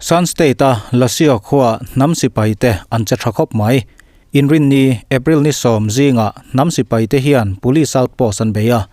Shan State-a Lashio khuaah hnam sipaite an che tha khawp mai. Inrinni, April ni sawm zingah hnam sipaite hian Police outpost an bei a.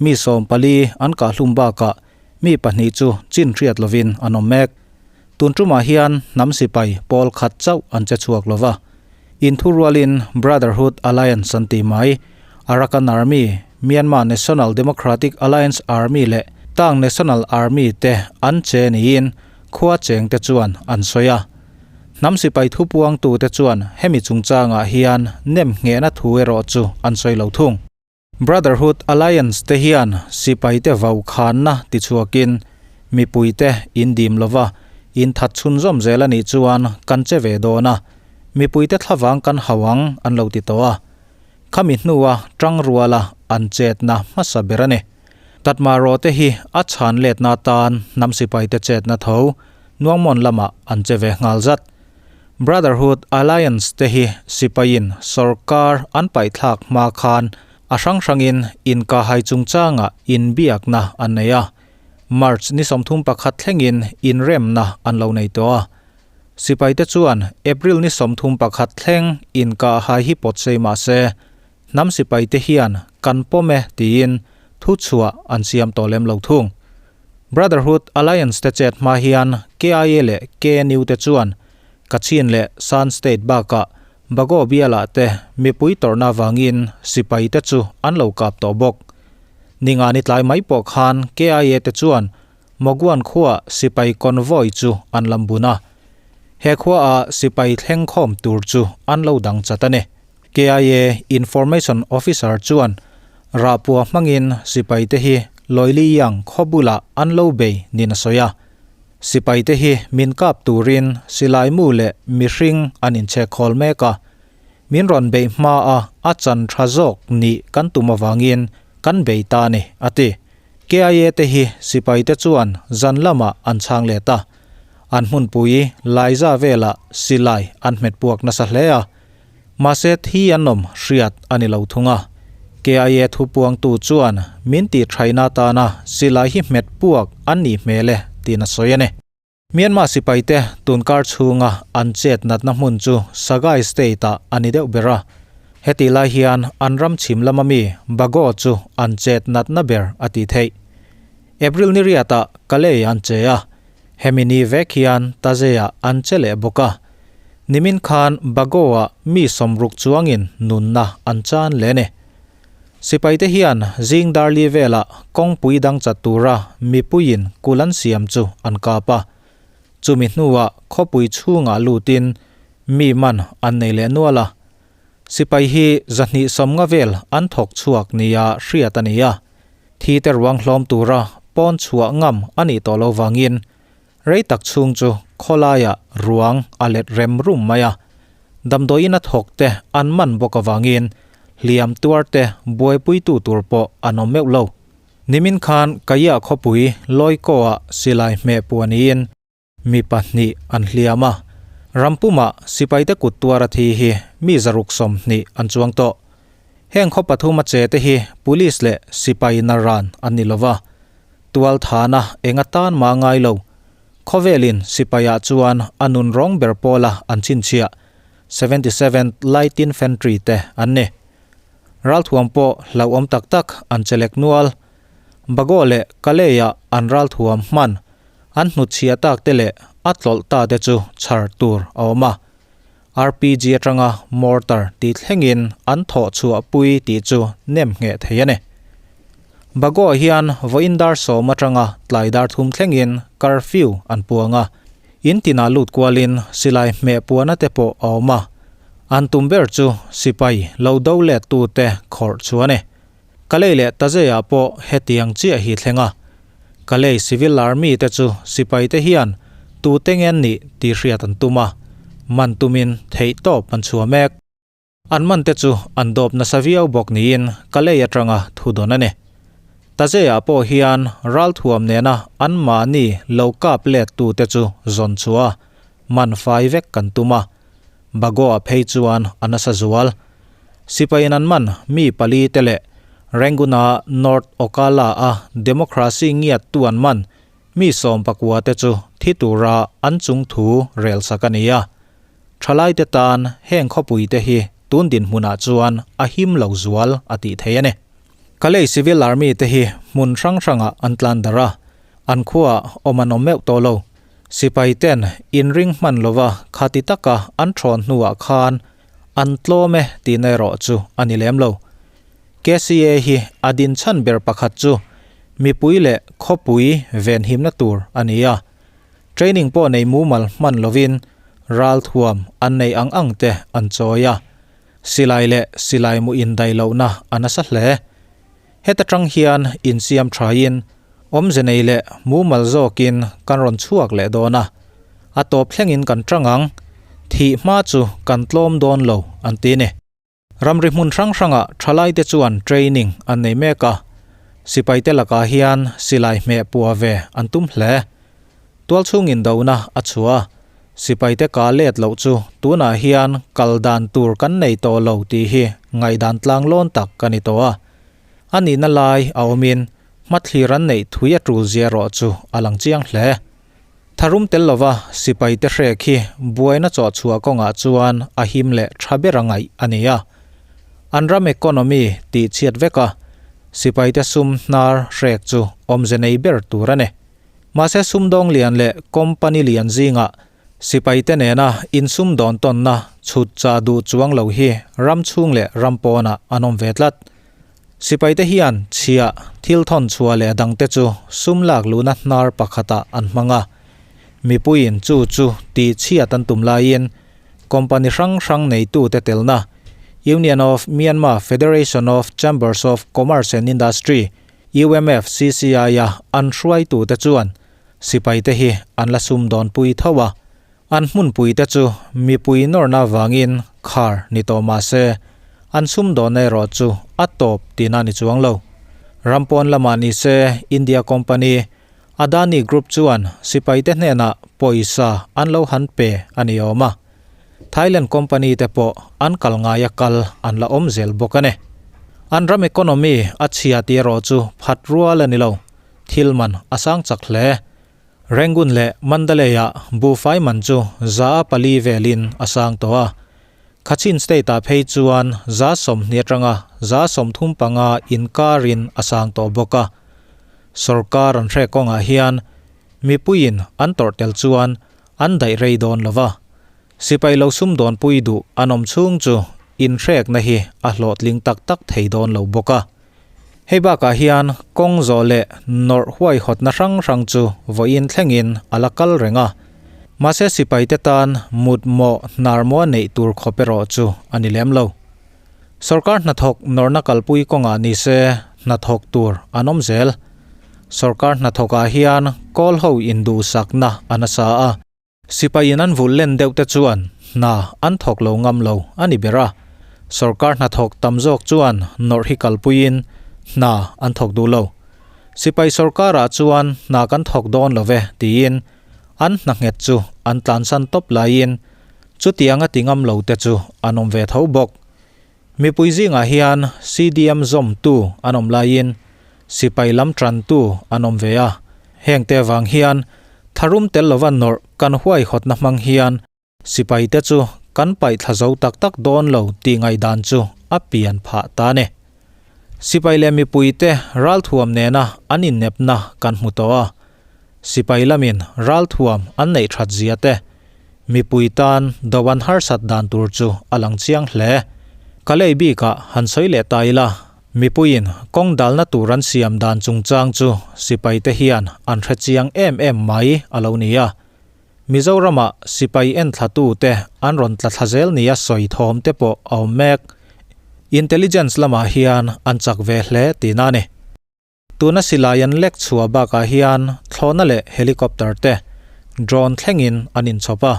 Mi 14 an kahhlum bakah mi pahnih chu chin hriat lovin an awm mek. Tun tumah hian hnam sipai pawl khat chauh an che chhuak lo va. Inthurualin Brotherhood Alliance an ti mai. Arakan Army, Myanmar National Democratic Alliance Army leh Tang National Army te an che niin khua cheng te chuan an sawi a. Hnam sipai thupuangtu te chuan hemi chungchangah hian nem nghehna thu erawh chu an sawi lo thung. Brotherhood Alliance te hian sipaite vau khanna tichhuakin mipuite in dim lova in that chhunzawm zel a nih chuan kan che ve dawn a, mipuite thlavang kan hau ang an lo ti tawh a. Khami hnua tang ruala an chetna hmasa ber a ni. Tatmaraw te hi a chhan letna atan hnam sipaite chetna tho Nuangmawn lamah an che ve nghal zat. Brotherhood Alliance te hi sipaiin sorkar an paihthlak hma khan a hrang hrangin inkahhai chungchangah inbiakna an nei a. March ni 31 thlengin inremna an lo nei tawh a. Sipaite chuan April ni 31 thleng inkahhai hi pawt sei mah se, hnam sipaite hian kan pawm e tiin thuchhuah an siam tawh lem lo thung. Brotherhood Alliance te chet hma hian KIA leh KNU te chuan Kachin leh Shan State bakah Bago bialah te mipui tawrhna avangin sipai te chu an lo kap tawh bawk. Ningani tlai mai pawh khan KIA te chuan Moguan khuaah sipai convoy chu an lam bun a. He khuaah sipai thleng khawm tur chu an lo dang chat a ni. KIA Information Officer chuan rahpua hmangin sipaite hi Lawiliang khaw bulah an lo bei niin a sawi a. Sipaite hi min kap turin silai mu leh mihring an inchhek khawl mek a. Min rawn beih hmaa a chan tha zawk nih kan tum avangin kan bei ta a ni, a ti. KIA te hi sipaite chuan zan lamah an chhang let a. An hmunpui Laiza velah silai an hmet puak nasa hle a. Mahse thi an awm hriat a ni lo thung a. KIA thupuangtu chuan min tih thaihna atana silai hi hmet puak an nih hmel e tiin a sawi a ni. Myanmar sipaite tunkar chhunga an chet natna hmun chu Sagaing State-ah a ni deuh ber a. Hetih lai hian an ram chhim lama mi Bago chu an chet natna ber a tih theih. April ni riatah Kalay an che a, Hemi ni vek hian Taze-ah an che leh bawk a. Nimin khan Bago-ah mi 60 chuangin nunna an chan leh a ni. Sipaite hian zing darli velah kawngpui dang chat tura mipuiin kul an siam chu an kap a. Chumi hnuah khawpui chhungah lutin mi man an nei leh nual a. Sipai hi 250 vel an thawk chhuak nia hriat a ni a. Thi te ruang hlawm tura pawn chhuah ngam a nih tawh lo vangin rei tak chhung chu khawlaiah ruang a let rem rum mai a. Damdawiin a thawk te an man bawk avangin hliam tuar te buaipuitu tur pawh an awm meuh lo. Nimin khan Kaya khawpui Lawikaw-ah silai hmeh puah niin Mi pahnih an hliam a, rampumah sipaite kut tuara thi hi mi 120 an chuang tawh. Heng khaw pathum a che te hi police leh sipai naran an ni lova, tual thana eng atan mah ngai lo. Khawvelin sipaiah chuan a nun rawng ber pawla an chhinchhiah 77th Light Infantry te an ni. Ralthuam pawh hlauhawm tak tak an chelek nual. Bago leh Kalei-ah an ralthuam hman an hnutchhiah tak te leh a tlawlh ta te chu chhar tur a awm a. RPG atanga mortar tih thlengin an thawh chhuah pui tih chu nem ngheh thei a ni. Bago hian vawiin dar 10 atanga tlai dar 3 thlengin curfew an puang a, in tinah lut kualin silai hmeh puana te pawh a awm a. An tum ber chu sipai lo do let tu te khawrh chu a ni. Kalay leh Taze-ah pawh hetiang chiah hi thleng a. Kalay Civil Army te chu sipai te hian tute nge an nih tih hriat an tum a, man tumin theihtawp an chhuah mek. An man te chu an dawp nasa viau bawk niin Kalay atanga thu dawn a ni. Taze-ah pawh hian ralthuam nena anmahni lo kap let tute chu zawn chhuah a, man fai vek kan tum a. Bago-ah phei chuan a nasa zual. Sipaiin an man mi pali te leh Rangoon-a North Okala-a democracy ngiattu an man Mi 19 te chu thi tura an chung thu rel sak a ni a. Thalaite tan heng khawpuite hi tun dinhmunah chuan a him lo zual a tih theih a ni. Kalay Civil Army te hi hmun hrang hrangah an tlan darh a, an khuaah awm an awm meuh tawh lo. Sipai ten inring hman lova khati taka an thawn hnuah khan an tlawm e tihna erawh chu a ni lem lo. KCA hi a din chhan ber pakhat chu mipui leh khawpui venhimna tur a ni a. Training pawh nei mumal hman lovin ralthuam an nei ang ang te an chawi a. Silai leh silai mu indai lohna a nasa hle. Heta tang hian insiam thain awmze nei leh mumal zawkin kan rawn chhuak leh dawn a. A tawp thlengin kan tang ang, thih hma chu kan tlawm dawn lo an ti ni. Ramri hmun hrang hrangah thalaite chuan training an nei mek a, sipaite lakah hian silai hmeh pua ve an tum hle. Tualchhung indona a chhuah a, sipaite ka let loh chu tunah hian kal dan tur kan nei tawh lo tih hi ngaihdan tlanglawn tak a ni tawh a. A nihna lai a awmin hmathlir an neih thui a tul zia erawh chu a lang chiang hle. Tharum tel lova sipaite hrek hi buaina chawhchhuah kawngah chuan a him leh tha ber a ngaih a ni a. An ram economy tih chhiat vek a, sipaite sum hnar hrek chu awmze nei ber tur a ni. Mahse sumdawng lian leh company lian zingah sipaite nena insumdawn tawnna chhut chah duh chuang lo hi ram chhung leh ram pawnah an awm ve tlat. Sipaite hian chhiah, thil thawn chhuah leh dangte chu sum lak luhna hnar pakhatah an hmang a. Mipuiin chu chu tih chhiat an tum laiin company hrang hrang neitute telna Union of Myanmar Federation of Chambers of Commerce and Industry, UMFCCI, a an hruaitute chuan sipaite hi an la sumdawnpui tho a. An hmunpuite chu mipui nawrna avangin khar ni tawh mah se, an sumdawnna erawh chu a tawp tihna ni chuang lo. Ram pawn lamah ni se India company Adani Group chuan sipaite hnenah pawisa an lo han pe a ni awm a. Thailand company te pawh an kal ngaia kal an la awm zel bawk a ni. An ram economy a chhia tih erawh chu phat rual a ni lo, thil man a sang chak hle. Rangoon leh Mandalay-ah buhfai man chu 4% velin a sang tawh a. Kachin State-ah phei chuan 20% atanga 35% inkarin a sang tawh bawk a. Sorkar an hrek kawngah hian mipuiin an tawrh tel chuan an daih rei dawn lo va. Sipai lo sumdawnpui duh an awm chhung chu inhrekna hi a hlawhtling tak tak thei dawn lo bawk a. Hei bakah hian kawng zawh leh nawrh huaihawtna hrang hrang chu vawiin thlengin a la kal reng a. Mahse sipaite tan mut mawh hnar maw neih tur khawp erawh chu a ni lem lo. Sorkar hnathawk nawrhna kalpui kawngah ni se hnathawk tur an awm zel. Sorkar hnathawkah hian kawl ho induhsakna a nasa a. Sipaiin an vulh len deuh te chuan hna an thawk lo ngam lo a ni ber a, sorkar hnathawk tam zawk chuan nawrh hi kalpuiin hna an thawk duh lo. Sipai sorkarah chuan hna kan thawk dawn lo ve tiin an hna nghet chu an tlansan tawp laiin chutiang a ti ngam lo te chu an awm ve tho bawk. Mipui zingah hian CDM zawmtu an awm laiin sipai lam tantu an awm ve a, hengte avang hian tharum tel lova nawrh kan huaihawtna hmang hian sipaite chu kan paihthla zo tak tak dawn lo tih ngaihdan chu a pian phah ta a ni. Sipai leh mipuite ralthuam nena an innepna kan hmu tawh a, Sipai lamin ralthuam an neih that zia te, mipui tan do an harsat dan tur chu a lang chiang hle. Ka lei bikah han sawi leh ta ila, mipuiin kawng dalna tur an siam dan chungchang chu sipaite hian an hre chiang em em mai a lo ni a. Mizoramah sipai enthlatute an rawn tla thla zel nia sawi thawm te pawh a awm mek. Intelligence lamah hian an chak ve hle tihna a ni. Tuna silai an lek chhuah bakah hian thlawhna leh helicopter te drone thlengin an inchhawp a.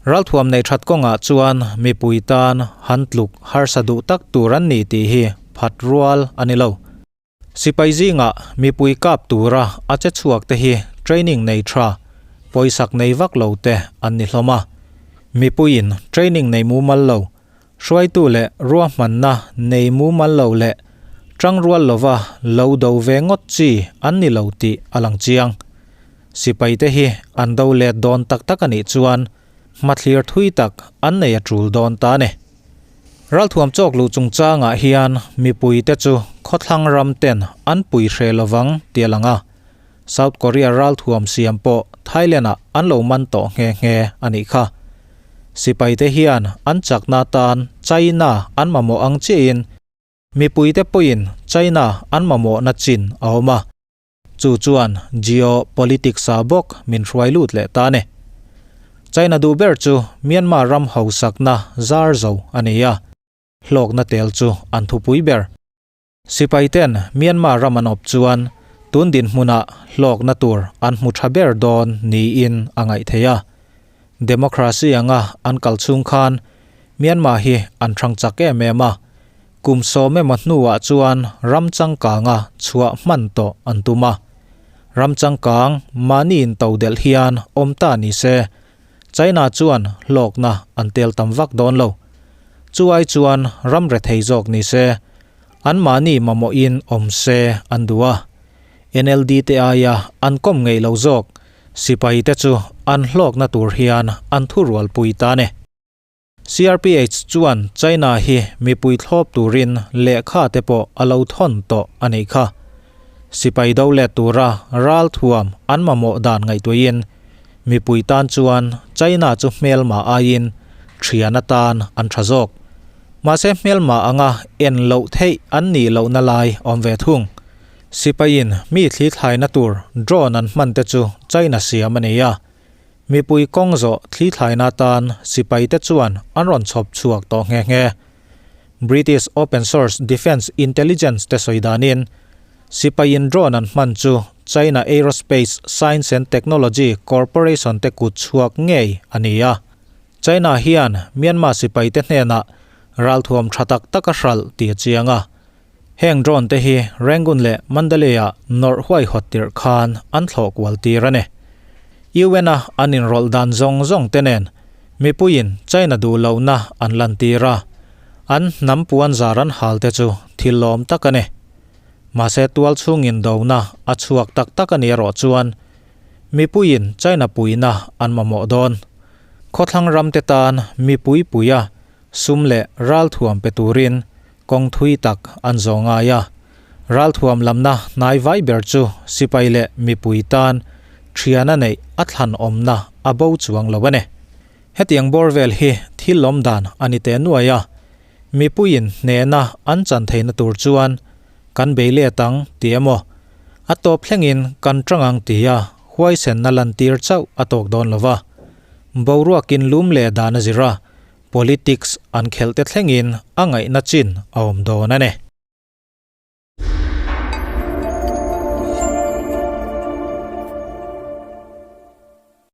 Ralthuam nei that kawngah chuan mipui tan han tluk harsa duh tak tur an ni tih hi phat rual a ni lo. Sipai zingah mipui kap tura a che chhuak te hi training nei tha, pawisak nei vak lo te an ni hlawm a. Mipuiin training nei mumal lo Hruaitu leh ruahmanna nei mumal lo leh tangrual lova lo do ve ngawt chi an ni lo tih a lang chiang. Sipaite hi an do let dawn tak tak a nih chuan hmathlir thui tak an nei a tul dawn ta a ni. Ralthuam chawk luh chungchangah hian mipuite chu khawthlang ram ten an pui hreh lovang tih a lang a, South Korea ralthuam siam pawh Thailand-ah an lo man tawh nghe nghe a nih kha. Sipaite hian an chakna atan China an mamawh ang chiahin mipuite pawhin China an mamawhna chin a awm a. Chu chuan geo-politics-ah bawk min hruai lut leh ta a ni. China duh ber chu Myanmar ram hausakna zar zo a ni a, hlawkna tel chu an thupui ber. Sipai ten Myanmar ram an awp chuan tun dinhmunah hlawkna tur an hmu tha ber dawn niin a ngaih theih a. Democracy anga an kal chhung khan Myanmar hi an hrang chak em em a, kum sawm emaw hnuah chuan ram changkanga chhuah hman tawh an tum a. Ram changkang mahni intodelh hian awm ta ni se China chuan hlawkna an tel tam vak dawn lo. Chu ai chuan ram rethei zawk ni se, anmahni mamawhin awm se an duh a. NLD te aia an kawm ngeih lo zawk sipai te chu an hlawkna tur hian an thurualpui ta a ni. CRPH chuan China hi mipui thlawp turin lehkha te pawh a lo thawn tawh a nih kha. Sipai do let tura ralthuam an mamawh dan ngaihtuahin mipui tan chuan China chu hmelma aiin thian atan an tha zawk. Mahse hmelma anga en loh theih an nih lohna lai awm ve thung. Sipaiin mi thli thlaina tur drone an hman te chu China siam a ni a. Mipui kawng zawh thli thlaina atan sipaite chuan an rawn chhawp chhuak tawh nghe nghe. British Open Source Defence Intelligence te sawi danin, sipaiin drone an hman chu China Aerospace Science and Technology Corporation te kut chhuak ngei a ni a. China hian Myanmar sipaite hnenah ralthuam tha tak tak a hralh tih a chiang a. Heng drone te hi Rangoon leh Mandalay-ah nawrh huaihawt tirh khan an thlawh kual tir a ni. UN-a an inrawlh dan zawng zawng te nen mipuiin China duh lohna an lantir a, an hnam puan zar an hal te chu thil lawm tak a ni. Mahse tual chhungin dona a chhuak tak tak a ni erawh chuan mipuiin China puihna an mamawh dawn. Khawthlang ram te tan mipui puia sum leh ralthuam pe turin kawng thui tak an zawh ngai a. Ralthuam lamna hnai vai ber chu sipai leh mipui tan thiana neih a thlan awmna a bo chuang lo a ni. Hetiang bawr vel hi thil lawm dan a ni teh nuai a, mipuiin hnehna an chan theihna tur chuan kan bei let ang ti emaw, a tawp thlengin kan tang ang tia huaisenna lantir chauh a tawk dawn lo va. Boruakin lum leh dan a zir a, Politics an khelh te thlengin a ngaihna chin a awm dawn a ni.